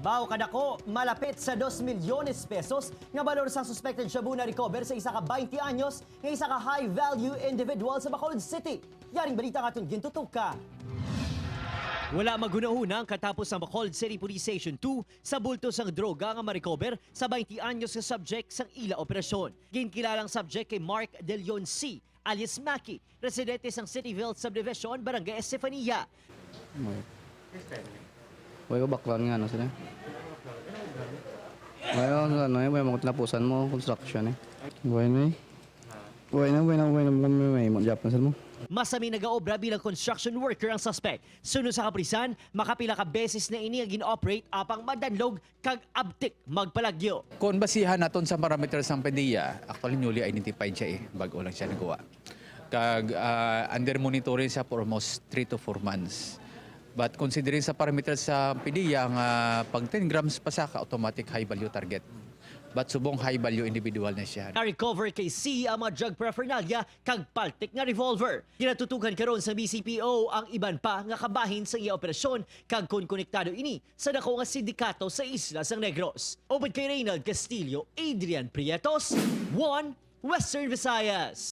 Bao kadako, malapit sa 2 milyones pesos nga balor sa suspected shabu na recover sa isa ka 20 anyos nga isa ka high value individual sa Bacolod City. Yaring balita nga atong gintutuka. Wala maghunahuna katapos ang Bacolod City Police Station 2 sa bulto sang droga nga ma-recover sa 20 anyos nga subject sang ila operasyon. Ginkilalang subject kay Mark De Leon C., alias Maki, residente sang Cityville Subdivision, Barangay Estefania. Way ko background nga ano sila. Way ko ano eh, way mo tinapusan mo construction eh. Way na eh. Way na, way na, way na, way na, way mo Japan sila mo. Masami nagaobra bilang construction worker ang suspect. Sunod sa kaprisan, makapila ka beses na ini ang gin-operate apang madanlog kag abtik magpalagyo. Kung basihan naton sa parameters ng PDEA, actually newly identified siya eh, bago lang siya nagawa. Kag under monitoring siya for almost 3 to 4 months. But considering sa parameters sa PDEA, nga pag 10 grams pa saka, automatic high value target. But subong high value individual na siya. Na-recover kay C ang mga drug paraphernalia kag paltik nga revolver. Ginatutukan karon sa BCPO ang iban pa nga kabahin sa iya operasyon kag kun konektado ini sa dako nga sindikato sa Isla sang Negros. Upod kay Reynald Castillo, Adrian Prietos, 1 Western Visayas.